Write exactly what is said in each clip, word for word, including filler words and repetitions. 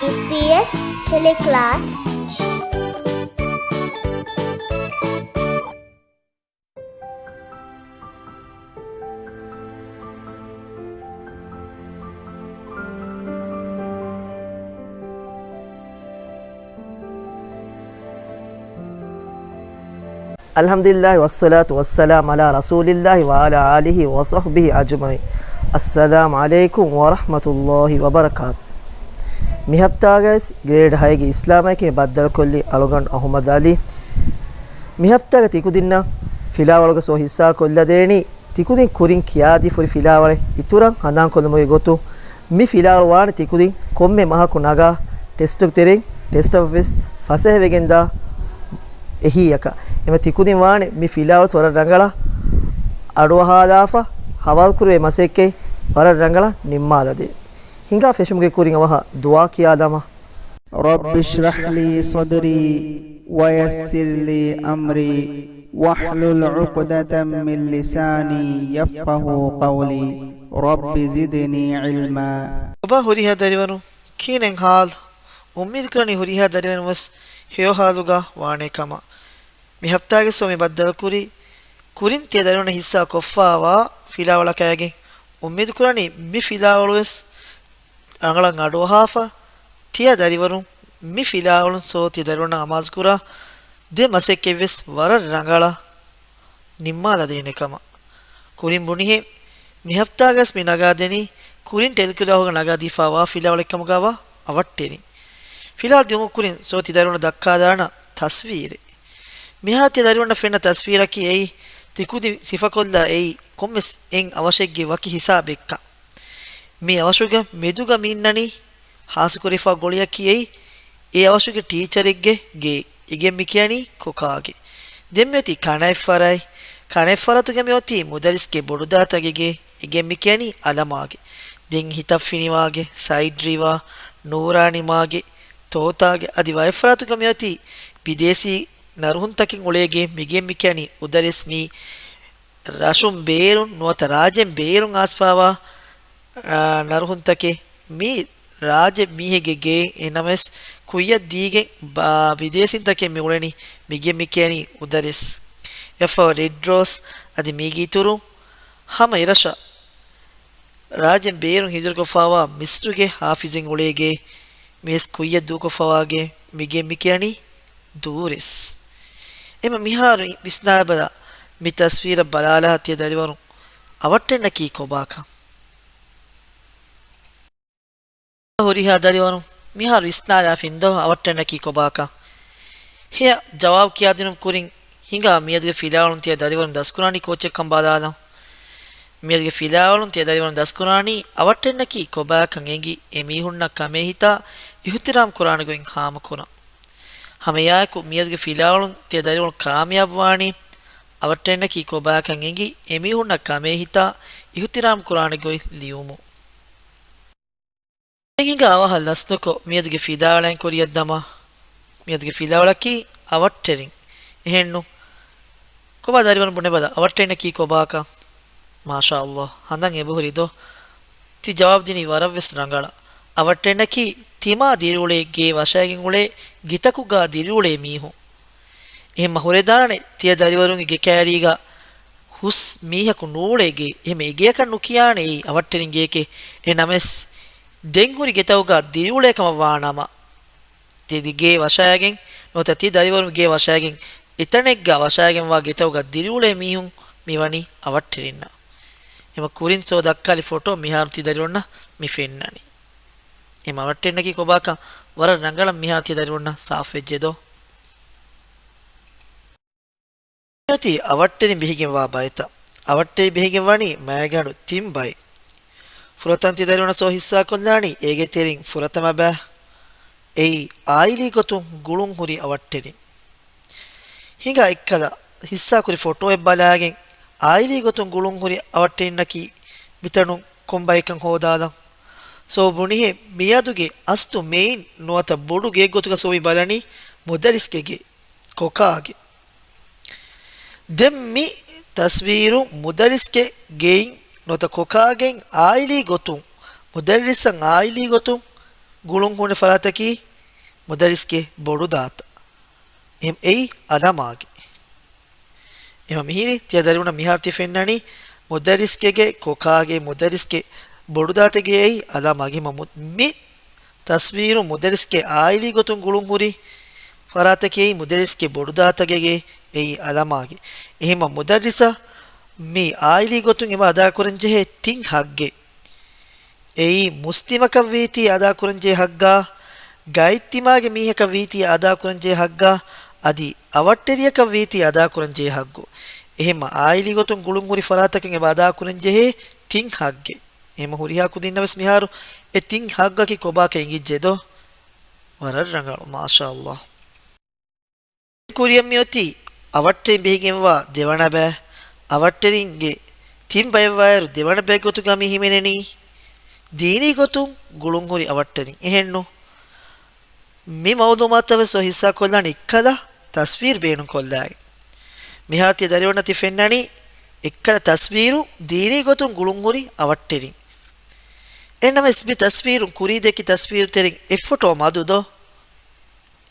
އީޕީއެސް ޓެލެކްލާސް. އަލްޙަމްދުލިއްލާހި ވައްޞަލާތު ވައްސަލާމު ޢަލާ ރަސޫލިއްލާހި ވަޢަލާ އާލިހި ވަޞަޙްބިހި އަޖްމަޢީން. އައްސަލާމު ޢަލައިކުމް ވަރަޙްމަތުﷲި ވަބަރަކާތު. މި ހަފްތާގައި ގްރޭޑް ހައިގެ އިސްލާމާއެކީ ބައްދަލުކޮށްލި އަޅުގަނޑު އަޙުމަދު ޢަލީ. މި ހަފްތާގަ ތިކުދިންނަށް ފިލާވަޅުގެ ސޯ ހިއްސާ ކޮށްލަދޭނީ ތިކުދިން ކުރިން ކިޔާދީފަ ހުރި ފިލާވަޅެއް އިތުރަށް ހަނދާންކޮށްލުމުގެ ގޮތުން، މި ފިލާވަޅު ވާނެ ތިކުދިން ކޮންމެ މަހަކު ނަގާ ޓެސްޓުގެ ތެރެއިން ޓެސްޓަށްވެސް ފަސޭހަވެގެންދާ އެހީއަކަށް. އެމަ ތިކުދިން ވާނެ މި ފިލާވަޅު ވަރަށް ރަނގަޅަށް އަޑުއަހާލާފަ، ހަވާލުކުރެވޭ މަސައްކަތް ވަރަށް ރަނގަޅަށް ނިންމާލަދޭ. ހިނގާ ފެށުމުގެ ކުރިން އަވަހަށް ދުޢާ ކިޔާދަމާ. رب اشرح لي صدري ويسر لي أمري واحلل عقدة من لساني يفقهوا قولي. رب زدني علما. ކޮބާ ހުރިހާ ދަރިވަރުން؟ ކިހިނެއް ހާލު؟ އުއްމީދުކުރަނީ ހުރިހާ ދަރިވަރުން ވެސް ހެޔޮ ހާލުގަ ވާނޭ ކަމަށް. މި ހަފްތާގެ ސޯ މި ބައްދަލުކުރީ، ކުރިން ތިޔަ ދަރިވަރުންނަށް ހިއްސާ ކޮށްފައިވާ ފިލާވަޅަކާގެން. އުއްމީދުކުރަނީ މި ފިލާވަޅުވެސް ރަނގަޅަށް އަޑުއަހާފަ، ތިޔަ ދަރިވަރުން މި ފިލާވަޅުން ސޯ ތިޔަ ދަރިވަރުންނަށް އަމާޒުކުރާ ދެ މަސައްކަތްވެސް ވަރަށް ރަނގަޅަށް ނިންމާލަދޭނެ ކަމަށް. ކުރިން ބުނިހެން، މި ހަފްތާގަސް މި ނަގާދެނީ ކުރިން ޓެލެކްލާހުގަ ނަގާދީފައިވާ ފިލާވަޅެއްކަމުގަވާ އަވަށްޓެރިން. ފިލާވަޅު ދިއުމުގެ ކުރިން ސޯ ތި ދަރިވަރުން ދައްކާދާނަ ތަސްވީރެއް. މިހާރު ތި ދަރިވަރުންނަށް ފެންނަ ތަސްވީރަކީ އެއީ ތިކުދިން ސިފަކޮށްލާ އެއީ ކޮންމެސް އެއް އަވަށެއްގެ ވަކި ހިސާބެއްކަން. މި އަވަށުގެ މެދުގަ މި އިންނަނީ ހާސްކުރެފާ ގޮޅިއަކީ އެއީ އެ އަވަށުގެ ޓީޗަރެއްގެ ގެ، އިގެން މި ކިޔަނީ ކޮކާގެ. ދެން މިއޮތީ ކަނައެއްފަރާތް، ކަނައެއްފަރާތުގަ މިއޮތީ މުދައްރިސްގެ ބޮޑުދައިތަގެ ގެ، އިގެން މި ކިޔަނީ އަލަމާގެ. ދެން ހިތަށް ފިނިވާގެ، ސައިޑް ރިވާ، ނޫރާނިމާގެ، ތޯތާގެ. އަދި ވައެއްފަރާތުގަ މިއޮތީ ބިދޭސީ ނަރުހުންތަކެއް އުޅޭ ގެ، މިގެން މި ކިޔަނީ މުދައްރިސް މީ ރަށުން ބޭރުން ނުވަތަ ރާއްޖެން ބޭރުން އައިސްފައިވާ، އާ، ނަރުހުންތަކެއް. މީ ރާއްޖެ މީހެއްގެ ގެއެއް. އެހެންނަމަވެސް ކުއްޔަށް ދީގެން ބާ-، ބިދޭސީންތަކެއް މި އުޅެނީ، މިގެން މި ކިޔަނީ މުދައްރިސް. އެއަށްފަހު ރެޑް ރޯސް. އަދި މީގެ އިތުރުން ހަމަ އެރަށަށް ރާއްޖެން ބޭރުން ހިޖުރަކޮށްފައިވާ މިސްރުގެ ހާފިޒެއް އުޅޭ ގެ، މިވެސް ކުއްޔަށް ދޫކޮށްފައިވާ ގެ، މިގެން މި ކިޔަނީ ދޫރެސް. އެމަ މިހާރު ވިސްނާބަލަ، މި ތަސްވީރަށް ބަލާލާ ތިޔަ ދަރިވަރުން އަވަށްޓެންނަކީ ކޮބާކަން؟ ހުރިހާ ދަރިވަރުން މިހާރު ވިސްނާލާފިންދޯ އަވަށްޓެންނަކީ ކޮބާކަން؟ ހެޔަށް ޖަވާބު ކިޔާދިނުމަށް ކުރިން ހިނގާ މިއަދުގެ ފިލާވަޅުން ތިޔަ ދަރިވަރުން ދަސްކުރާނީ ކޯއްޗެއްކަން ބަލާލަން. މިއަދުގެ ފިލާވަޅުން ތިޔަ ދަރިވަރުން ދަސްކުރާނީ އަވަށްޓެންނަކީ ކޮބާކަން އެނގި އެ މީހުންނަށް ކަމޭހިތާ އިހުތިރާމް ކުރާނެ ގޮތް ހާމަކުރަން. ހަމައެއާއެކު މިއަދުގެ ފިލާވަޅުން ތިޔަ ދަރިވަރުން ކާމިޔާބުވާނީ އަވަށްޓެންނަކީ ކޮބާކަން އެނގި އެ މީހުންނަށް ކަމޭހިތާ އިހުތިރާމް ކުރާނެ ގޮތް ލިޔުމުން. އެ ހިނގާ އަވަހަށް ލަސްނުކޮށް، މިއަދުގެ ފިލާވަޅައިން ކުރިއަށް ދަމާ. މިއަދުގެ ފިލާވަޅަކީ އަވަށްޓެރިން. އެހެންނު؟ ކޮބާ ދަރިވަރުން ބުނެބަލަ، އަވަށްޓެރިންނަކީ ކޮބާކަން؟ މާޝާ ﷲ، ހަނދަން އެބަހުރި ދޯ؟ ތި ޖަވާބު ދިނީ ވަރަށްވެސް ރަނގަޅަށް. އަވަށްޓެރިންނަކީ ތިމާ ދިރިއުޅޭ ގޭ ވަށައިގެން އުޅޭ ގިތަކުގަ ދިރިއުޅޭ މީހުން. އެހެންމަ ހުރެދާނެ ތިޔަ ދަރިވަރުންގެ ގެ ކައިރީގަ ހުސް މީހަކު ނޫޅޭ ގެ، އެހެން އެ ގެޔަކަށް ނުކިޔާނެ އެއީ އަވަށްޓެރިން ގެޔެކޭ. އެހެން ނަމަވެސް، ދެން ހުރި ގެތަކުގަ ދިރިއުޅޭ ކަމަށް ވާ ނަމަ، ތި ގެ ވަށައިގެން ނުވަތަ ތި ދަރިވަރުން ގެ ވަށައިގެން އެތަނެއްގަ ވަށައިގެންވާ ގެތަކުގަ ދިރިއުޅޭ މީހުން މިވަނީ އަވަށްޓެރިންނަށް. އެމަ ކުރިން ސޯ ދައްކާލި ފޮޓޯ މިހާރު ތި ދަރިވަރުންނަށް މި ފެންނަނީ. އެމަ އަވަށްޓެރިންނަކީ ކޮބާކަން ވަރަށް ރަނގަޅަށް މިހާރު ތި ދަރިވަރުންނަށް ސާފުވެއްޖެ ދޯ؟ އޮތީ އަވަށްޓެރިން ބެހިގެންވާ ބައިތައް. އަވަށްޓެރި ބެހިގެން ވަނީ މައިގަނޑު ތިން ބައި. ފުރަތަމަ ތި ދަރިވަރުން ސޯ ހިއްސާކޮށްލާނީ އޭގެ ތެރެއިން ފުރަތަމަ ބައި. އެއީ އާއިލީ ގޮތުން ގުޅުން ހުރި އަވަށްޓެރިން. ހިނގާ އެއްކަލަ ހިއްސާކުރި ފޮޓޯއެއް ބަލާގެން އާއިލީ ގޮތުން ގުޅުން ހުރި އަވަށްޓެރިންނަކީ މިތަނުން ކޮން ބައެއްކަން ހޯދާލަން. ސޯ ބުނިހެ މިއަދުގެ އަސްލު މެއިން ނުވަތަ ބޮޑު ގެއެއް ގޮތުގަ ސޯ މި ބަލަނީ މުދައްރިސްގެ ގެ، ކޮކާގެ. ދެން މި ތަސްވީރު މުދައްރިސްގެ ގެއިން ނުވަތަ ކޮކާގެއިން އާއިލީ ގޮތުން، މުދައްރިސަށް އާއިލީ ގޮތުން ގުޅުން ހުރި ފަރާތަކީ މުދައްރިސްގެ ބޮޑުދާތަ. އެހެން އެއީ އަލަމާގެ. އެހެން މިހިރީ ތިޔަ ދަރިވަރުންނަށް މިހާރު ތި ފެންނަނީ މުދައްރިސްގެ ކޮކާގެ މުދައްރިސްގެ ބޮޑުދާތަގެ އެއީ އަލަމާގެ. މަ-، މު-، މި ތަސްވީރު މުދައްރިސްގެ އާއިލީ ގޮތުން ގުޅުން ހުރި ފަރާތަކީ މުދައްރިސްގެ ބޮޑުދާތަގެ އެއީ އަލަމާގެ. އެހެންމަ މުދައްރިސަށް މި އާއިލީ ގޮތުން އެބަ އަދާކުރަންޖެހޭ ތިން ހައްގެއް. އެއީ މުސްލިމަކަށް ވީތީ އަދާކުރަންޖެހޭ ހައްގާ، ގާތްތިމާގެ މީހަކަށް ވީތީ އަދާކުރަންޖެހޭ ހައްގާ، އަދި އަވަށްޓެރިޔަކަށް ވީތީ އަދާކުރަންޖެހޭ ހައްގު. އެހެންމަ އާއިލީ ގޮތުން ގުޅުން ހުރި ފަރާތަކަށް އެބަ އަދާކުރަންޖެހޭ ތިން ހައްގެއް. އެހެންމަ ހުރިހާ ކުދިންނަށް ވެސް މިހާރު އެ ތިން ހައްގަކީ ކޮބާކަށް އެނގިއްޖެދޯ؟ ވަރަށް ރަނގަޅު، މާޝާﷲ. ކުރިއަށް މިއޮތީ އަވަށްޓެރިން ބެހިގެންވާ ދެވަނަ ބައެއް. އަވަށްޓެރިންގެ ތިން ބައެއްވާއިރު ދެވަނަ ބައެއް ގޮތުގަ މި ހިމެނެނީ ދީނީ ގޮތުން ގުޅުންހުރި އަވަށްޓެރިން. އެހެންނު؟ މި މައުލޫމާތަށް ވެސް އޮތް ހިއްސާކޮށްލާނެ އެއްކަލަ ތަސްވީރު ބޭނުންކޮށްލާގެން. މިހާރު ތިޔަ ދަރިވަރުންނަށް ތި ފެންނަނީ އެއްކަލަ ތަސްވީރު ދީނީ ގޮތުން ގުޅުންހުރި އަވަށްޓެރިން. އެހެންނަމަވެސް މި ތަސްވީރުން ކުރީ ދެއްކި ތަސްވީރު ތެރެއިން އެއް ފޮޓޯ މަދުދޯ؟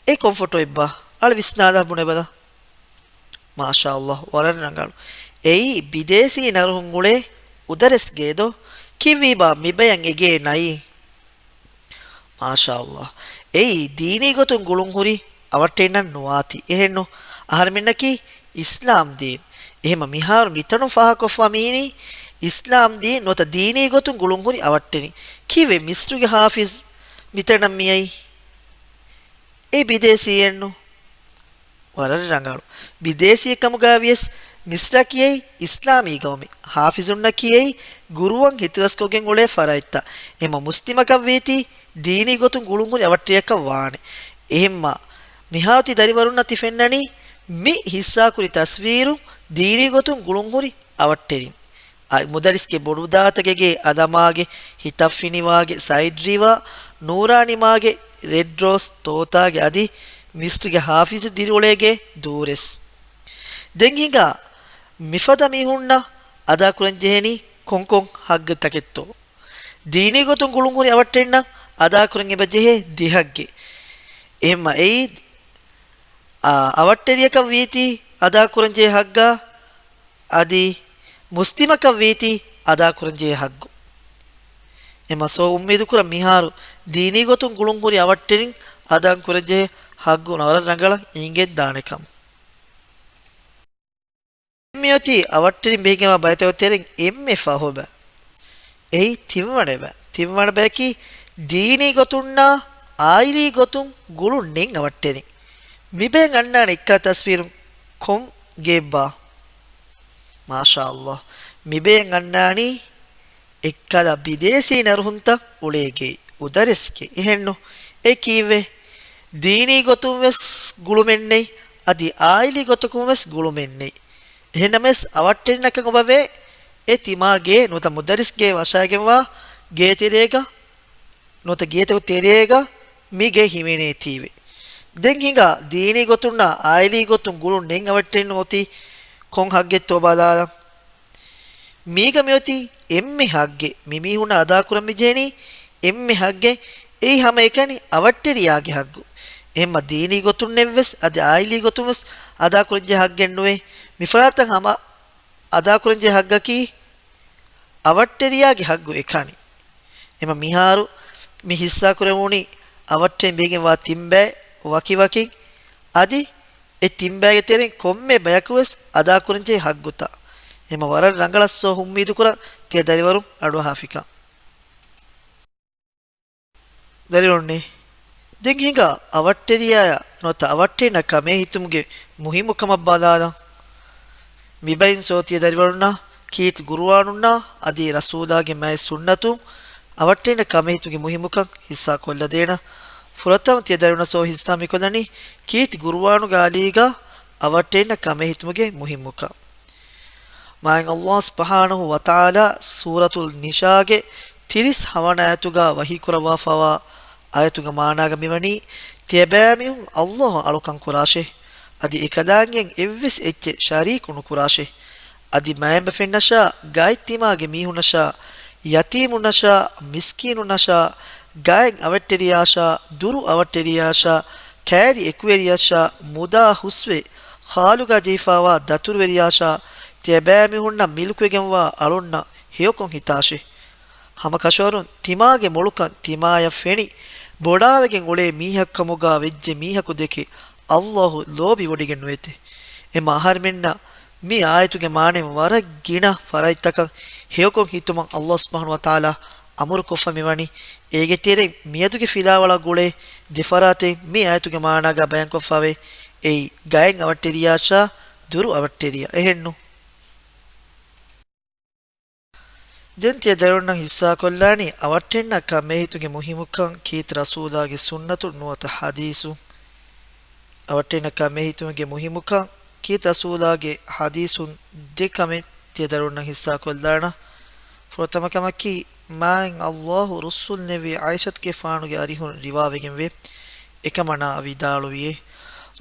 އެ ކޮން ފޮޓޯއެއްބާ؟ އަޅެ ވިސްނާލާ ބުނެބަލަ. މާޝާﷲ، ވަރަށް ރަނގަޅު. އެއީ ބިދޭސީ ނަރުހުން އުޅޭ އުދަރެސްގޭދޯ؟ ކީއްވީބާ މިބަޔަށް އެގޭ ނައީ؟ މާޝާﷲ. އެއީ ދީނީ ގޮތުން ގުޅުން ހުރި އަވަށްޓެރިންނަށް ނުވާތީ. އެހެންނު؟ އަހަރެމެންނަކީ އިސްލާމް ދީން. އެހެންމަ މިހާރު މިތަނުން ފާހަގަކޮށްފާ މީނީ އިސްލާމް ދީން ނުވަތަ ދީނީ ގޮތުން ގުޅުން ހުރި އަވަށްޓެރިން. ކީއްވެ މިސްރުގެ ހާފިޒް މިތަނަށް މިއައީ؟ އެ ބިދޭސީއެއްނު؟ ވަރަށް ރަނގަޅު. ބިދޭސީ ކަމުގައި ވިޔަސް މިސްރަކީ އެއީ އިސްލާމީ ގައުމެއް. ހާފިޒުންނަކީ އެއީ ގުރުއަން ހިތުރަސްކޮށްގެން އުޅޭ ފަރާތްތައް. އެމަ މުސްލިމަކަށް ވީތީ ދީނީ ގޮތުން ގުޅުން ހުރި އަވަށްޓެރިޔަކަށް ވާނެ. އެހެންމަ މިހާރު ތި ދަރިވަރުންނަށް ތި ފެންނަނީ މި ހިއްސާކުރި ތަސްވީރު ދީނީ ގޮތުން ގުޅުން ހުރި އަވަށްޓެރިން. އަ، މުދައްރިސްގެ ބޮޑުދާތަގެގެ އަލަމާގެ ހިތަށްފިނިވާގެ ސައިޑް ރިވާ ނޫރާނިމާގެ ރެޑް ރޯސް ތޯތާގެ އަދި މިސްރުގެ ހާފިޒު ދިރިއުޅޭގެ ދޫރެސް. ދެން ހިނގާ މިފަދަ މީހުންނަށް އަދާކުރަން ޖެހެނީ ކޮންކޮން ހައްގެއްތަކެއްތޯ؟ ދީނީ ގޮތުން ގުޅުން ހުރި އަވަށްޓެރިންނަށް އަދާކުރަން އެބަ ޖެހޭ ދެ ހައްގެއް. އެހެންމަ އެއީ، އާ، އަވަށްޓެރިޔަކަށް ވީތީ އަދާކުރަން ޖެހޭ ހައްގާ އަދި މުސްލިމަކަށް ވީތީ އަދާކުރަންޖެހޭ ހައްގު. އެމަ ސޯ އުއްމީދުކުރަން މިހާރު ދީނީ ގޮތުން ގުޅުން ހުރި އަވަށްޓެރިން އަދާކުރަންޖެހޭ ހައްގު ވަރަށް ރަނގަޅަށް އިނގެންދާނެކަމަށް. މިއޮތީ އަވަށްޓެރިން ބެހިގެންވާ ބައިތަކުގެ ތެރެއިން އެންމެ ފަހު ބައި. އެއީ ތިންވަނަ ބައި. ތިންވަނަ ބަޔަކީ ދީނީ ގޮތުންނާ އާއިލީ ގޮތުން ގުޅުން ނެތް އަވަށްޓެރިން. މިބަޔަށް އަންނާނެ އެއްކަލަ ތަސްވީރުން ކޮން ގެއެއްބާ؟ މާޝާﷲ. މިބަޔަށް އަންނާނީ އެއްކަލަ ބިދޭސީ ނަރުހުންތައް އުޅޭ ގެއެއް، އުދަރެސްގެ. އެހެންނު؟ އެ ކީއްވެ؟ ދީނީ ގޮތުން ވެސް ގުޅުމެއް ނެތް، އަދި އާއިލީ ގޮތަކުން ވެސް ގުޅުމެއް ނެތް. އެހެންނަމަވެސް އަވަށްޓެރިންނަކަށް އޮބަވޭ އެ ތިމާގެ ނުވަތަ މުދައްރިސްގެ ވަށާގެންވާ ގޭތެރޭގަ ނުވަތަ ގޭތަކު ތެރޭގަ މި ގެ ހިމެނޭތީވެ. ދެން ހިނގާ ދީނީ ގޮތުންނާ އާއިލީ ގޮތުން ގުޅުން ނެތް އަވަށްޓެރިން އޮތީ ކޮން ހައްގެއްތޯ ބަލާލަން. މީގަ މިއޮތީ އެންމެ ހައްގެއް. މި މީހުންނަށް އަދާކުރަން މިޖެހެނީ އެންމެ ހައްގެއް. އެއީ ހަމައެކަނި އަވަށްޓެރިޔާގެ ހައްގު. އެހެންމަ ދީނީ ގޮތުންނެއްވެސް އަދި އާއިލީ ގޮތުންވެސް އަދާކުރަންޖެހޭ ހައްގެއް ނުވޭ. މިފަރާތަށް ހަމަ އަދާކުރަންޖެހޭ ހައްގަކީ އަވަށްޓެރިޔާގެ ހައްގު އެކަނި. އެމަ މިހާރު މި ހިއްސާކުރެވުނީ އަވަށްޓެރިން ބެހިގެންވާ ތިން ބައި ވަކިވަކިން. އަދި އެ ތިން ބައިގެ ތެރެއިން ކޮންމެ ބަޔަކުވެސް އަދާކުރަންޖެހޭ ހައްގުތައް. އެމަ ވަރަށް ރަނގަޅަށް ސޯ އުއްމީދުކުރަން ތިޔަ ދަރިވަރުން އަޑުއަހާފިކަން. ދަރިވަރުންނޭ. ދެން ހިނގާ އަވަށްޓެރިޔާއާ ނުވަތަ އަވަށްޓެރިންނާ ކަމޭހިތުމުގެ މުހިއްމުކަމަށް ބަލާލަން. މިބައިން ސޯ ތިޔަ ދަރިވަރުންނަށް ކީރިތި ގުރުއާނުންނާ އަދި ރަސޫލާގެ މާތް ސުންނަތުން އަވަށްޓެރިންނާ ކަމޭހިތުމުގެ މުހިއްމުކަން ހިއްސާކޮށްލަދޭނަން. ފުރަތަމަ ތިޔަ ދަރިވަރުންނަށް ސޯ ހިއްސާ މިކޮށްލަނީ ކީރިތި ގުރުއާނުގެ އަލީގަ އަވަށްޓެރިންނާ ކަމޭހިތުމުގެ މުހިއްމުކަން. މާތް ﷲ ސުބްޙާނަހޫ ވަތަޢާލާ ސޫރަތުލް ނިޝާގެ ތިރީސް ހަވަނަ އާޔަތުގަ ވަޙީކުރައްވާފައިވާ އާޔަތުގެ މާނާގަ މިވަނީ، ތިޔަބައިމީހުން ﷲ އަށް އަޅުކަން ކުރާށޭ. އަދި އެކަލާނގެއަށް އެއްވެސް އެއްޗެއް ޝަރީކު ނުކުރާށޭ. އަދި މައިންބަފައިންނަށާ، ގާތްތިމާގެ މީހުންނަށާ، ޔަތީމުންނަށާ، މިސްކީނުންނަށާ، ގާތް އަވަށްޓެރިޔާއަށާ، ދުރު އަވަށްޓެރިޔާއަށާ، ކައިރި އެކުވެރިޔަށާ، މުދާ ހުސްވެ ޚާލުގާ ޖެހިފާވާ ދަތުރުވެރިޔާއަށާ، ތިޔަބައިމީހުންނަށް މިލްކުވެގެންވާ އަޅުންނަށް ހެޔޮކޮށް ހިތާށޭ. ހަމަކަށަވަރުން ތިމާގެ މޮޅުކަން ތިމާޔަށް ފެނި ބޮޑާވެގެން އުޅޭ މީހަކުކަމުގާ ވެއްޖެ މީހަކު ދެކެ އައްލާހު ލޯބިވޮޑިގެން ނުވޭތެ. އެމަ އަހަރެމެންނަށް މި އާޔަތުގެ މާނައިން ވަރަށް ގިނަ ފަރާތްތަކަށް ހެޔޮކޮށް ހިތުމަށް އައްލާހު ސުބްޙާނަހު ވަތަޢާލާ އަމުރުކޮށްފަ މިވަނީ. އޭގެ ތެރެއިން މިއަދުގެ ފިލާވަޅަށް ގުޅޭ ދެ ފަރާތެއް މި އާޔަތުގެ މާނާގާ ބަޔާންކޮށްފަވޭ. އެއީ ގާތް އަވަށްޓެރިޔާއަށާ ދުރު އަވަށްޓެރިޔާ. އެހެންނު؟ ދެން ތިޔަ ދަރިވަރުންނަށް ހިއްސާކޮށްލާނީ އަވަށްޓެންނަށް ކަމޭހިތުގެ މުހިއްމުކަން ކީރިތި ރަސޫލާގެ ސުންނަތުން ނުވަތަ ޙަދީޘުން. އަވަށްޓެންނަށް ކަމޭހިތުމުގެ މުހިއްމުކަން ކީރިތި ރަސޫލާގެ ޙަދީޘުން ދެ ކަމެއް ތިޔަ ދަރިވަރުންނަށް ހިއްސާކޮށްލާނަ. ފުރަތަމަ ކަމަކީ، މާތް އައްލާހު ރުއްސުން ނެވި ޢާއިޝަތުގެފާނުގެ އަރިހުން ރިވާވެގެންވޭ. އެކަމަނާ ވިދާޅުވިއޭ،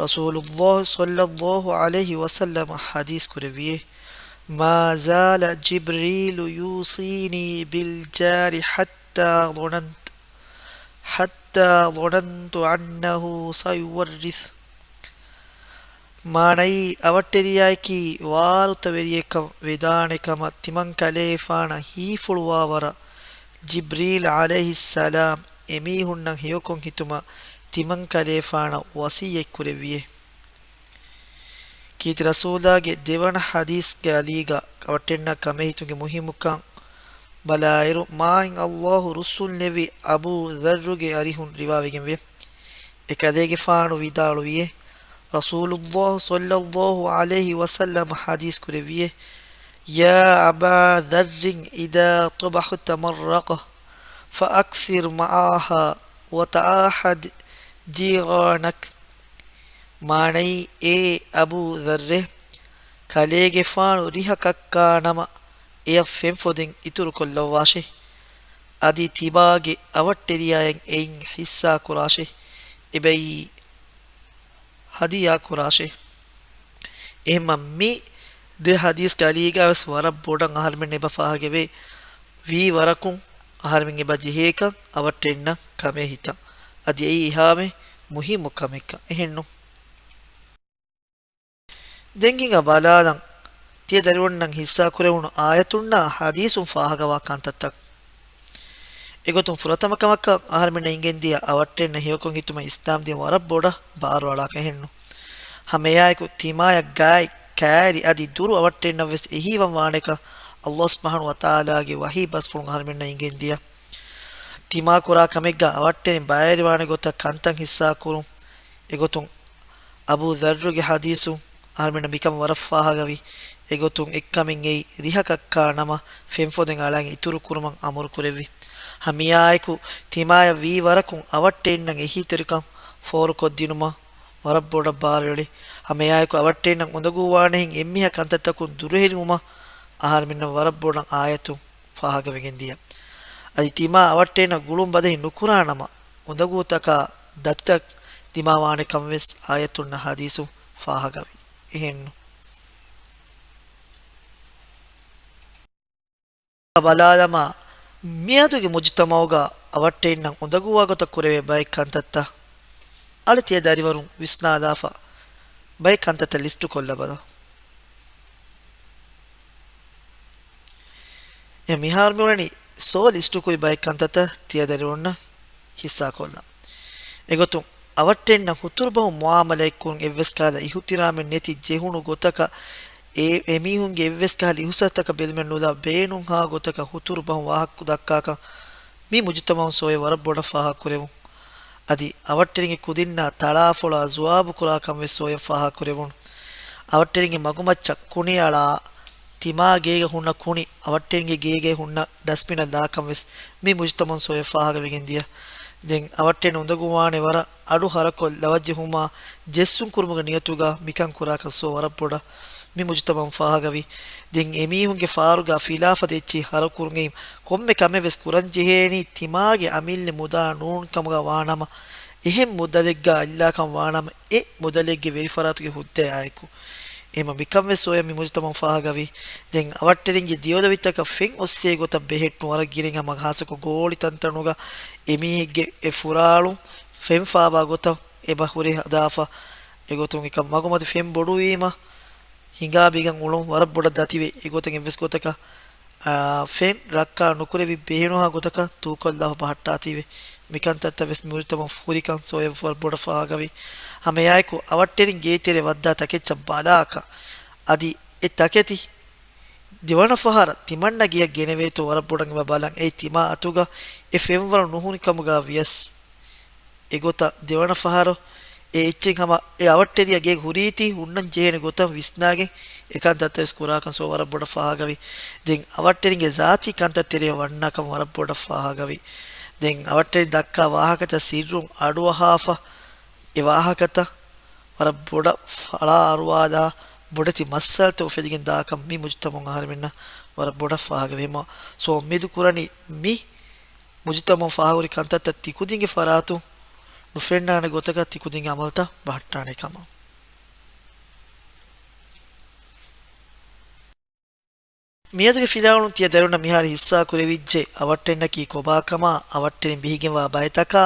ރަސޫލުއްލާހި ޞައްލައްލާހު ޢަލައިހި ވަސައްލަމަ ޙަދީޘް ކުރެއްވިއޭ، ما زال جبريل يوصيني بالجار حتى ظننت، حتى ظننت أنه سيورث. މާނައީ، އަވަށްޓެރިޔާއަކީ ވާރުތަވެރިއެއްކަން ވެދާނެ ކަމަށް ތިމަންކަލޭފާނަށް ހީފުޅުވާވަރަށް ޖިބްރީލް ޢަލައިހިއްސަލާމް އެމީހުންނަށް ހެޔޮކޮށް ހިތުމަށް ތިމަންކަލޭފާނަށް ވަޞިއްޔަތް ކުރެއްވިއޭ. ކީރިތި ރަސޫލާގެ ދެވަނަ ޙަދީޘްގެ އަލީގަ އަވަށްޓެންނަށް ކަމޭހިތުގެ މުހިއްމުކަން ބަލާއިރު، މާތް އައްލާހު ރުއްސުން ނެވި އަބޫ ޛައްރުގެ އަރިހުން ރިވާވެގެންވޭ. އެކަލޭގެފާނު ވިދާޅުވިއޭ، ރަސޫލުއްލާހު ޞައްލައްލާހު ޢަލައިހި ވަސައްލަމަ ޙަދީޘް ކުރެއްވިއޭ، يا أبا ذر إذا طبخت مرقة فأكثر معها وتعاهد جيرانك. މާނައީ، އޭ އަބޫ ޛައްރޭ، ކަލޭގެފާނު ރިހަ ކައްކާ ނަމަ، އެޔަށް ފެންފޮދެއް އިތުރުކޮށްލައްވާށޭ. އަދި ތިބާގެ އަވަށްޓެރިޔާއަށް އެއިން ޙިއްސާކުރާށޭ. އެބައި ހަދިޔާ ކުރާށޭ. އެހެންމަ މި ދެ ޙަދީޘްގެ އަލީގަވެސް ވަރަށް ބޮޑަށް އަހަރެމެން އެބަ ފާހަގަވޭ، ވީ ވަރަކުން އަހަރެމެން އެބަ ޖެހޭކަން އަވަށްޓެންނަށް ކަމޭހިތަން. އަދި އެއީ އެހާމެ މުހިއްމު ކަމެއްކަން. އެހެންނު؟ ދެން ހިނގާ ބަލާލަން، ތިޔަ ދަރިވަރުންނަށް ހިއްސާކުރެވުނު އާޔަތުންނާ ޙަދީޘުން ފާހަގަވާ ކަންތައްތައް. އެގޮތުން ފުރަތަމަ ކަމަކަށް އަހަރެމެންނަށް އިނގެންދިޔަ އަވަށްޓެންނަށް ހެޔޮކޮށް ހިތުމަށް އިސްލާމްދީން ވަރަށް ބޮޑަށް ބާރުއަޅާކަށް އެހެންނު. ހަމައެއާއެކު ތިމާޔަށް ގާތް، ކައިރި އަދި ދުރު އަވަށްޓެންނަށްވެސް އެހީވަން ވާނެކަން އައްލާހު ސުބްޙާނަހު ވަތަޢާލާގެ ވަޙީ ބަސްފުޅުން އަހަރެމެންނަށް އިނގެންދިޔަ. ތިމާ ކުރާ ކަމެއްގަ އަވަށްޓެނި ބައިވެރިވާނެ ގޮތަށް ކަންތައް ހިއްސާކުރުން. އެގޮތުން އަބޫ ޛައްރުގެ ޙަދީޘުން އަހަރެމެންނަށް މިކަން ވަރަށް ފާހަގަވި. އެގޮތުން އެއްކަމެއް އެއީ، ރިހަ ކައްކާ ނަމަ ފެންފޮދެއް އަޅަން އިތުރުކުރުމަށް އަމުރު ކުރެއްވި. ހަމައެއާއެކު ތިމާޔަށް ވީ ވަރަކުން އަވަށްޓެންނަށް އެހީތެރިކަން ފޯރުކޮށްދިނުމަށް ވަރަށް ބޮޑަށް ބާރުއެޅި. ހަމައެއާއެކު އަވަށްޓެންނަށް އުނދަގޫވާނެހެން އެންމެހާ ކަންތައްތަކުން ދުރުހެލިވުމަށް އަހަރެމެންނަށް ވަރަށް ބޮޑަށް އާޔަތުން ފާހަގަވެގެން ދިޔަ. އަދި ތިމާ އަވަށްޓެންނަށް ގުޅުން ބަދަހި ނުކުރާ ނަމަ، އުނދަގޫތަކާ ދަތިތައް ދިމާވާނެ ކަން ވެސް އާޔަތުންނާ ޙަދީޘުން ފާހަގަވި. އެހެންނު؟ ބަލާލަމާ، މިއަދުގެ މުޖުތަމަޢުގަ އަވަށްޓެންނަށް އުނދަގޫވާ ގޮތަށް ކުރެވޭ ބައެއް ކަންތައްތައް އަޅެ ތިޔަ ދަރިވަރުން ވިސްނާލާފަ ބައެއް ކަންތައްތައް ލިސްޓު ކޮށްލަބަލަ. އެ މިހާރު މިއުޅެނީ ސޯ ލިސްޓުކުރި ބައެއް ކަންތައްތައް ތިޔަ ދަރިވަރުންނަށް ހިއްސާކޮށްލަން. އެގޮތުން، އަވަށްޓެންނަށް ހުތުރު ބަހުން މުޢާމަލާތްކުރުން އެއްވެސް ކަހަލަ އިޙުތިރާމެއް ނެތި ޖެހުނު ގޮތަކަށް، އެ، އެމީހުންގެ އެއްވެސް ކަހަލަ އިޙުސާސްތަކަށް ބެލުމެއް ނުލާ ބޭނުންހާ ގޮތަކަށް ހުތުރު ބަހުން ވާހަކަ ދައްކާކަން މި މުޖުތަމަޢުން ސޯޔަށް ވަރަށް ބޮޑަށް ފާހަގަކުރެވުން. އަދި އަވަށްޓެރިންގެ ކުދިންނާ ތަޅާފޮޅާ ޒުވާބު ކުރާކަން ވެސް ސޯޔަށް ފާހަގަކުރެވުނު. އަވަށްޓެރިންގެ މަގުމައްޗަށް ކުނިއަޅާ، ތިމާ ގޭގަ ހުންނަ ކުނި އަވަށްޓެރިންގެ ގޭގައި ހުންނަ ޑަސްބިނަށް ލާކަން ވެސް މި މުޖުތަމަޢުން ސޯޔަށް ފާހަގަވެގެން ދިޔަ. ދެން އަވަށްޓެރިން އުނދަގޫވާނެ ވަރަށް އަޑު ހަރަކޮށް ލަވަ ޖެހުމާ ޖެއްސުން ކުރުމުގެ ނިޔަތުގަ މިކަން ކުރާކަން ސޯ ވަރަށް ބޮޑަށް މި މުޖުތަމަޢުން ފާހަގަވި. ދެން އެމީހުންގެ ފާރުގަ ފިލާފަދަ އެއްޗެހި ހަރަކުރުން އެއީ ކޮންމެ ކަމެއް ވެސް ކުރަން ޖެހޭނީ ތިމާގެ އަމިއްލަ މުދާ ނޫން ކަމުގަ ވާނަމަ، އެހެން މުދަލެއްގަ އަތްލާކަން ވާނަމަ، އެ މުދަލެއްގެ ވެރިފަރާތުގެ ހުއްދަޔާއެކު. އެމަ މިކަން ވެސް ސޯޔަ މި މުޖުތަމަޢުން ފާހަގަވި. ދެން އަވަށްޓެރިންގެ ދިޔޮލޮވިތަކަށް ފެން އޮއްސޭ ގޮތަށް ބެހެއްޓުން ވަރަށް ގިނައިން ހަމަ ހާއްސަކޮށް ގޯޅި ތަންތަނުގަ އެމީހެއްގެ އެ ފުރާޅުން ފެން ފާބާ ގޮތަށް އެބަ ހުރެ ހަދާފަ. އެގޮތުން އެކަމް މަގުމަތި ފެން ބޮޑުވީމަ ހިނގާ ބިގަން އުޅުން ވަރަށް ބޮޑަށް ދަތިވެ. އެގޮތަށް އެއްވެސް ގޮތަކަށް، އާ، ފެން ރައްކާ ނުކުރެވި ބޭނުންހާ ގޮތަކަށް ތޫކޮށްލާފަ ބަހައްޓާތީވެ. މިކަންތައްތައް ވެސް މި މުޖުތަމަޢުން ފުރިކަން ސޯޔަ ވަރަށް ބޮޑަށް ފާހަގަވި. ހަމައެއާއެކު އަވަށްޓެރިން ގޭތެރެ ވައްދާ ތަކެއްޗަށް ބަލާކަށް އަދި އެ ތަކެތި ދެވަނަ ފަހަރަށް ތިމަންނަ ގެޔަށް ގެނެވޭތޯ ވަރަށް ބޮޑަށް އެބަ ބަލަން. އެއީ ތިމާ އަތުގަ އެ ފެންވަރު ނުހުނި ކަމުގަ ވިޔަސް، އެގޮތަށް ދެވަނަ ފަހަރު އެ އެއްޗެއް ހަމަ އެ އަވަށްޓެރިޔާ ގޭގަ ހުރީތީ ހުންނަން ޖެހޭނެ ގޮތަށް ވިސްނާގެން އެކަންތައްތައް ވެސް ކުރާކަން ސޯ ވަރަށް ބޮޑަށް ފާހަގަވި. ދެން އަވަށްޓެރިންގެ ޒާތީ ކަންތައް ތެރެއަށް ވަންނާކަން ވަރަށް ބޮޑަށް ފާހަގަވި. ދެން އަވަށްޓެރިން ދައްކާ ވާހަކަތައް ސިއްރުން އަޑުއަހާފަ އެ ވާހަކަތައް ވަރަށް ބޮޑަށް ފަޅާ އަރުވާލާ ބޮޑެތި މައްސަލަތައް އުފެދިގެން ދާކަން މި މުޖުތަމަޢުން އަހަރެމެންނަށް ވަރަށް ބޮޑަށް ފާހަގަވީމަ. ސޯ އުއްމީދު ކުރަނީ މި މުޖުތަމަޢުން ފާހަގަހުރި ކަންތައްތައް ތިކުދިންގެ ފަރާތުން ނުފެންނާނެ ގޮތަކަށް ތިކުދިންގެ އަމަލުތައް ބަހައްޓާނެ ކަމަށް. މިއަދުގެ ފިލާވަޅުން ތިޔަ ދަރިވަރުންނަށް މިހާރު ހިއްސާ ކުރެވިއްޖެ، އަވަށްޓެންނަކީ ކޮބާކަމާ، އަވަށްޓެރިން ބިހިގެންވާ ބައިތަކާ،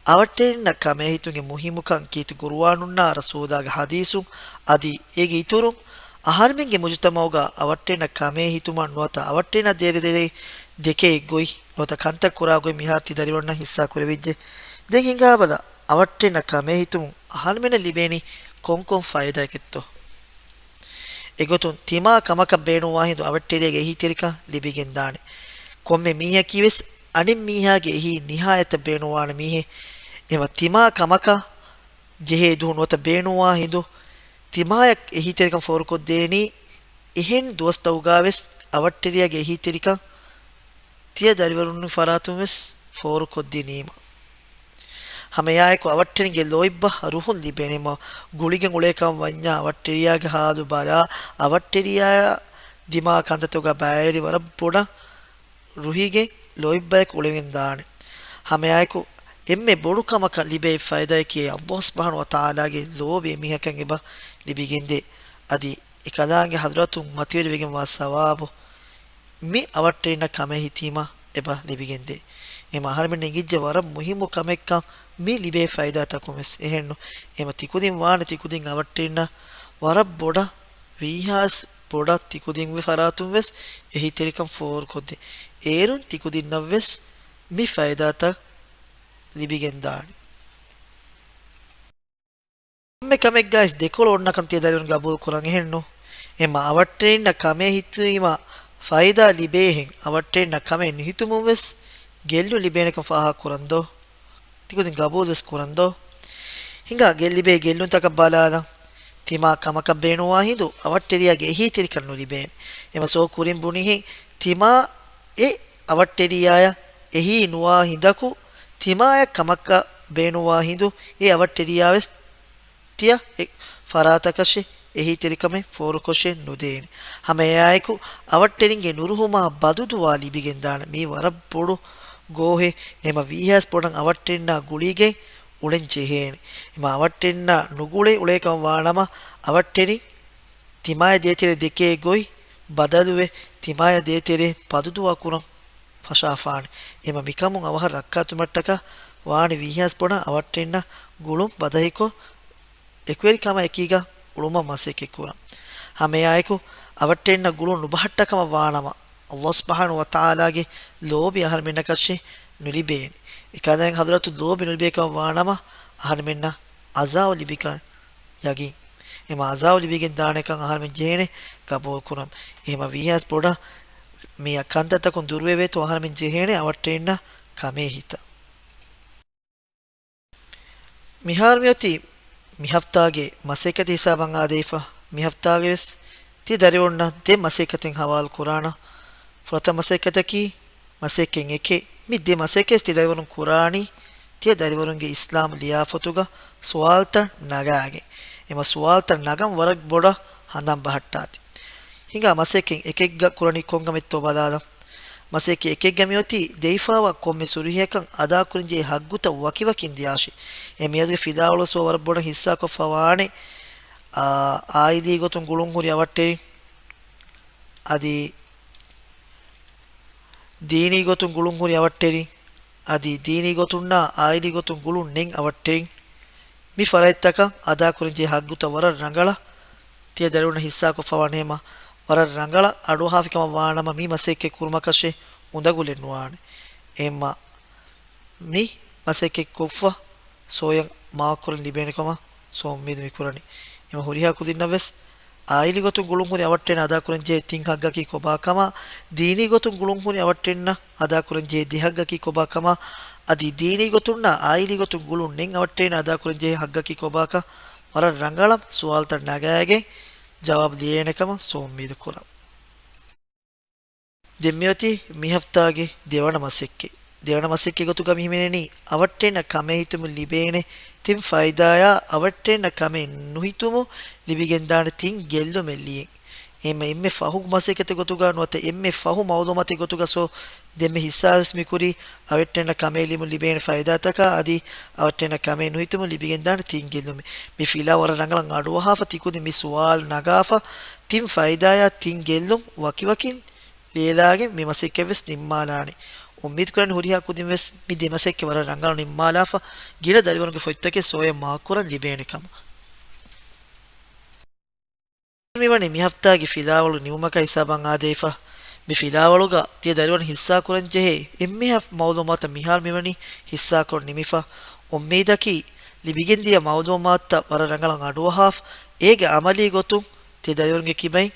އަވަށްޓެރިންނަށް ކަމޭހިތުންގެ މުހިއްމުކަން ކީރިތި ޤުރުއާނުންނާ ރަސޫލާގެ ޙަދީޘުން އަދި އޭގެ އިތުރުން އަހަރުމެންގެ މުޖުތަމަޢުގަ އަވަށްޓެންނަށް ކަމޭހިތުމަށް ނުވަތަ އަވަށްޓެންނާ ދޭތެރޭ ދެކޭ ގޮތް ނުވަތަ ކަންތައް ކުރާ ގޮތް މިހާރު ތި ދަރިވަރުންނަށް ހިއްސާ ކުރެވިއްޖެ. ދެން ހިނގާބަލަ، އަވަށްޓެންނަށް ކަމޭހިތުން އަހަރުމެންނަށް ލިބޭނީ ކޮންކޮން ފައިދާއެއްތޯ؟ އެގޮތުން ތިމާ ކަމަކަށް ބޭނުންވާ ހިނދު އަވަށްޓެރިޔާގެ އެހީތެރިކަން ލިބިގެންދާނެ. ކޮންމެ މީހަކީ ވެސް އަނެއް މީހާގެ އެހީ ނިހާޔަތަށް ބޭނުންވާނެ މީހެއް. އެމަ ތިމާ ކަމަކަށް ޖެހޭ ދުހު ނުވަތަ ބޭނުންވާ ހިނދު ތިމާޔަށް އެހީތެރިކަން ފޯރުކޮށްދޭނީ އެހެން ދުވަސްތަކުގަ ވެސް އަވަށްޓެރިޔާގެ އެހީތެރިކަން ތިޔަ ދަރިވަރުން ފަރާތުން ވެސް ފޯރުކޮށްދިނީމަ. ހަމައެއާއެކު އަވަށްޓެރިންގެ ލޯތްބަށް ރުހުން ލިބޭނެ. އެމަ ގުޅިގެން އުޅޭކަން ވަންޏާ އަވަށްޓެރިޔާގެ ހާލު ބަލާ، އަވަށްޓެރިޔާ ދިމާ ކަންތައްތަކުގަ ބައިވެރި ވަރަށް ބޮޑަށް ރުހިގެން ލޯތްބަޔަކު އުޅެގެން ދާނެ. ހަމައެއާއެކު އެންމެ ބޮޑު ކަމަކަށް ލިބޭ ފައިދާއަކީ އައްލާހު ސުބްޙާނަހު ވަތަޢާލާގެ ލޯބި އެމީހަކަށް އެބަ ލިބިގެންދޭ. އަދި އެކަލާނގެ ޙަޟްރަތުން މަތިވެރިވެގެންވާ ސަވާބު މި އަވަށްޓެރިންނަށް ކަމޭހިތީމަ އެބަ ލިބިގެންދޭ. އެމަ އަހަރެމެން އެނގިއްޖެ ވަރަށް މުހިއްމު ކަމެއްކަން މި ލިބޭ ފައިދާތަކުން ވެސް. އެހެންނު އެމަ ތިކުދިން ވާނެ ތިކުދިން އަވަށްޓެރިންނަށް ވަރަށް ބޮޑަށް ވީހާސް ބޮޑަށް ތިކުދިންގެ ފަރާތުން ވެސް އެހީތެރިކަން ފޯރުކޮށްދޭ. އޭރުން ތިކުދިންނަށް ވެސް މި ފައިދާތައް ލިބިގެންދާނެ. ކޮންމެ ކަމެއްގައިސް ދެކޮޅު އޮންނަކަން ތިޔަ ދަރިވަރުން ގަބޫލު ކުރަން އެހެންނު. އެމަ އަވަށްޓެރިންނަށް ކަމޭ ހިތުވީމަ ފައިދާ ލިބޭހެން އަވަށްޓެރިންނަށް ކަމޭ ނުހިތުމުން ވެސް ގެއްލުން ލިބޭނެކަން ފާހަގަ ކުރަން ދޯ؟ ތިކުދިން ގަބޫލުވެސް ކުރަން ދޯ؟ ހިނގާ ގެއްލިބޭ ގެއްލުންތަކަށް ބަލާލަން. ތިމާ ކަމަކަށް ބޭނުންވާ ހިނދު އަވަށްޓެރިޔާގެ އެހީތެރިކަން ނުލިބޭނެ. އެމަ ސޯ ކުރިން ބުނިހެން ތިމާ އެ އަވަށްޓެރިޔާޔަށް އެހީ ނުވާ ހިނދަކު ތިމާޔަށް ކަމަކަށް ބޭނުންވާ ހިނދު އެ އަވަށްޓެރިޔާވެސް ތިޔަ އެ ފަރާތަކަށެ އެހީތެރިކަމެއް ފޯރުކޮށެއް ނުދޭނެ. ހަމައެއާއެކު އަވަށްޓެރިންގެ ނުރުހުމާ ބަދުދުޢާ ލިބިގެންދާނެ. މީ ވަރަށް ބޮޑު ގޯހެއް. އެމަ ވީހާސް ބޮޑަށް އަވަށްޓެރިންނާ ގުޅިގެން އުޅެން ޖެހޭނެ. އެމަ އަވަށްޓެރިންނާ ނުގުޅެ އުޅޭކަން ވާނަމަ އަވަށްޓެރިން ތިމާޔަށް ދޭތެރޭ ދެކޭ ގޮތް ބަދަލުވެ، ތިމާޔަށް ދޭތެރޭ ބަދުދުޢާ ކުރަން ފަށާފާނެ. އެމަ މިކަމުން އަވަހަށް ރައްކާތުމަށްޓަކާ ވާނެ ވީހާސް ބޮޑަށް އަވަށްޓެރިންނަށް ގުޅުން ބަދަހިކޮށް، އެކުވެރިކަމާ އެކީގަ އުޅުމަށް މަސައްކަތް ކުރަން. ހަމައެއާއެކު އަވަށްޓެރިންނަށް ގުޅުން ނުބަހައްޓާ ކަމަށް ވާނަމަ، އައްލާހު ސުބްޙާނަހު ވަތަޢާލާގެ ލޯބި އަހަރެމެންނަކަށެ ނުލިބޭނެ. އެކަލާނގެ ޙަޟްރަތު ލޯބި ނުލިބޭކަމަށް ވާނަމަ، އަހަރެމެންނަށް ޢަޒާބު ލިބިކަން ޔަގީން. އެމަ ޢަޒާބު ލިބިގެން ދާނެކަން އަހަރެމެން ޖެހޭނެ ޤަބޫލު ކުރަން. އެހެމަ ވީހާސް ބޮޑަށް މި ކަންތައްތަކުން ދުރުވެވޭތޯ އަހަރެމެން ޖެހޭނެ އަވަށްޓެރިންނަށް ކަމޭ ހިތަށް. މިހާރު މިއޮތީ މި ހަފްތާގެ މަސައްކަތް ހިސާބަށް އާދެވިފަ. މި ހަފްތާގެ ވެސް ތި ދަރިވަރުންނަށް ދެ މަސައްކަތެއް ހަވާލު ކުރާނަ. ފުރަތަމަ މަސައްކަތަކީ މަސައްކަތް އެކެއް. މި ދެ މަސައްކަތް ތި ދަރިވަރުން ކުރާނީ ތިޔަ ދަރިވަރުންގެ އިސްލާމް ލިޔާފޮތުގަ ސުވާލުތައް ނަގާގެން. އެމަ ސުވާލުތައް ނަގަން ވަރަށް ބޮޑަށް ހަނދާން ބަހައްޓާތި. ހިނގާ މަސައްކަތް އެކެއްގަ ކުރަނީ ކޮންކަމެއްތޯ ބަލާލަން. މަސައްކަތް އެކެއްގަ މިއޮތީ ދެވިފާވާ ކޮންމެ ސުރުހިއަކަށް އަދާކުރަންޖެހޭ ހައްގުތައް ވަކިވަކިން ދިޔާށޭ. އެ މިއަދުގެ ފިލާވަޅު ސޯ ވަރަށް ބޮޑަށް ހިއްސާކޮށްފަ ވާނެ. އާ، އާއިލީ ގޮތުން ގުޅުން ހުރި އަވަށްޓެރިން، އަދި ދީނީ ގޮތުން ގުޅުން ހުރި އަވަށްޓެރިން، އަދި ދީނީ ގޮތުންނާ އާއިލީ ގޮތުން ގުޅުން ނެތް އަވަށްޓެރިން، މި ފަރާތްތަކަށް އަދާކުރަންޖެހޭ ހައްގުތައް ވަރަށް ރަނގަޅަށް ތިޔަ ދަރިވަރުން ހިއްސާކޮށްފަވާނެ ހަމަ، ވަރަށް ރަނގަޅަށް އަޑުއަހާފިކަމަށް ވާނަމަ، މި މަސައްކަތް ކުރުމަކަށެއް އުނދަގުލެއް ނުވާނެ. އެހެންމަ މި މަސައްކަތް ކޮށްފަ ސޯޔަށް މާކުރަން ލިބޭނެ ކަމަށް ސޯ އުއްމީދު މި ކުރަނީ. އެމަ ހުރިހާ ކުދިންނަށް ވެސް އާއިލީ ގޮތުން ގުޅުން ހުރި އަވަށްޓެން އަދާކުރަން ޖެހޭ ތިން ހައްގަކީ ކޮބާ ކަމަށް، ދީނީ ގޮތުން ގުޅުން ހުރި އަވަށްޓެންނަށް އަދާކުރަން ޖެހޭ ދެ ހައްގަކީ ކޮބާ ކަމަށް، އަދި ދީނީ ގޮތުންނާ އާއިލީ ގޮތުން ގުޅުން ނެތް އަވަށްޓެން އަދާކުރަން ޖެހޭ ހައްގަކީ ކޮބާކަށް ވަރަށް ރަނގަޅަށް ސުވާލުތައް ނަގާގެން ޖަވާބު ލިޔޭނެ ކަމަށް ސޯ އުއްމީދު ކުރަން. ދެން މިއޮތީ މި ހަފްތާގެ ދެވަނަ މަސައްކަތް. ދެވަނަ މަސައްކަތް ގޮތުގަ މި ހިމެނެނީ، އަވަށްޓެންނަށް ކަމޭ ހިތުމުން ލިބޭނެ ތިން ފައިދާޔާ، އަވަށްޓެންނަށް ކަމޭ ނުހިތުމުން ލިބިގެންދާނެ ތިން ގެއްލުމެއް ލިޔެން. އެހެންމެ އެންމެ ފަހު މަސައްކަތެއް ގޮތުގަ ނުވަތަ އެންމެ ފަހު މައުލޫމާތެއް ގޮތުގަ ސޯ ދެންމެ ހިއްސާވެސް މިކުރީ، އަވަށްޓެންނަށް ކަމޭ ލިބުން ލިބޭނެ ފައިދާތަކާ އަދި އަވަށްޓެންނަށް ކަމޭ ނުހިތުމުން ލިބިގެންދާނެ ތިން ގެއްލުމެއް. މި ފިލާ ވަރަށް ރަނގަޅަށް އަޑުއަހާފަ ތިކުދިން މި ސުވާލު ނަގާފަ ތިން ފައިދާޔާ ތިން ގެއްލުން ވަކިވަކިން ލިޔެލާގެން މި މަސައްކަތްވެސް ނިންމާލާނެ. އުއްމީދު ކުރަން ހުރިހާ ކުދިންވެސް މި ދެ މަސައްކަތް ވަރަށް ރަނގަޅަށް ނިންމާލާފަ، ގިނަ ދަރިވަރުންގެ ފޮތްތަކެއް ސޯޔަށް މާކުކުރަން ލިބޭނެ ކަމަށް. މިވަނީ މި ހަފްތާގެ ފިލާވަޅު ނިމުމަކާ ހިސާބަށް އާދެވިފަ. މި ފިލާވަޅުގަ ތިޔަ ދަރިވަރުން ހިއްސާކުރަން ޖެހޭ އެންމެހާ މައުލޫމާތަށް މިހާރު މިވަނީ ހިއްސާކޮށް ނިމިފަ. އުއްމީދަކީ ލިބިގެންދިޔަ މައުލޫމާތުތައް ވަރަށް ރަނގަޅަށް އަޑުއަހާފަ، އޭގެ އަމަލީ ގޮތުން ތިޔަ ދަރިވަރުންގެ ކިބައިން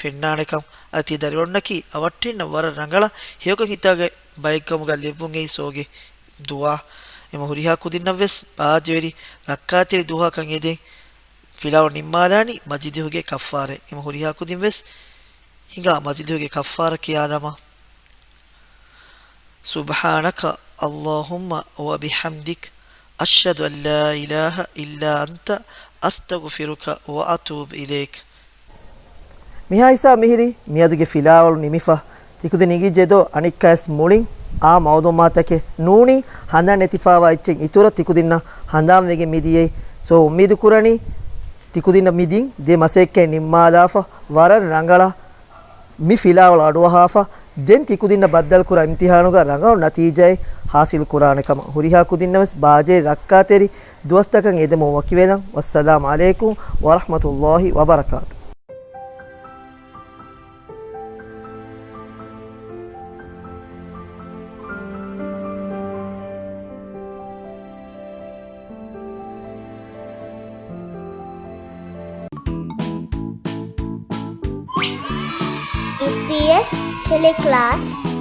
ފެންނާނެކަން. އަދި ތިޔަ ދަރިވަރުންނަކީ އަވަށްޓެންނަށް ވަރަށް ރަނގަޅަށް ހެޔޮކޮށް ހިތާގެ ބައެއްކަމުގަ ލެއްވުން އެއީ ސޯގެ ދުޢާ. އެމަ ހުރިހާ ކުދިންނަށްވެސް ބާއްޖަވެރި ރައްކާތެރި ދުޢާކަން އެދެން ފިލާވަޅު ނިންމާލާނީ މަޖިލިހުގެ ކައްފާރައެއް. އެމަ ހުރިހާ ކުދިންވެސް ހިނގާ މަޖިލިހުގެ ކައްފާރަ ކިޔާލަމާ. سبحانك اللهم وبحمدك، أشهد أن لا إله إلا أنت، أستغفرك وأتوب إليك. މިހާ ހިސާބަށް މިހިރީ މިއަދުގެ ފިލާވަޅު ނިމިފަ. ތިކުދިން އިނގިއްޖެދޯ އަނެއްކާވެސް މުޅިން އާ މައުލޫމާތަކެއް ނޫނީ ހަނދާން ނެތިފައިވާ އެއްޗެއް އިތުރަށް ތިކުދިންނަށް ހަނދާންވެގެން މިދިޔައީ. ސޯ އުއްމީދު ކުރަނީ ތިކުދިންނަށް މި ދިން ދެ މަސައްކަތް ނިންމާލާފަ ވަރަށް ރަނގަޅަށް މި ފިލާވަޅު އަޑުއަހާފަ، ދެން ތިކުދިންނަށް ބައްދަލުކުރާ އިމްތިހާނުގަ ރަނގަޅު ނަތީޖާއެއް ހާސިލް ކުރާނެ ކަމަށް. ހުރިހާ ކުދިންނަށް ވެސް ބާޖެހި ރައްކާތެރި ދުވަސްތަކަށް އެދެމުން ވަކިވެލަން. ވައްސަލާމް ޢަލައިކުމް ވަރަޙްމަތުﷲ ވަބަރަކާތު. އެމްޕީއެސް ޓެލެކްލާސް.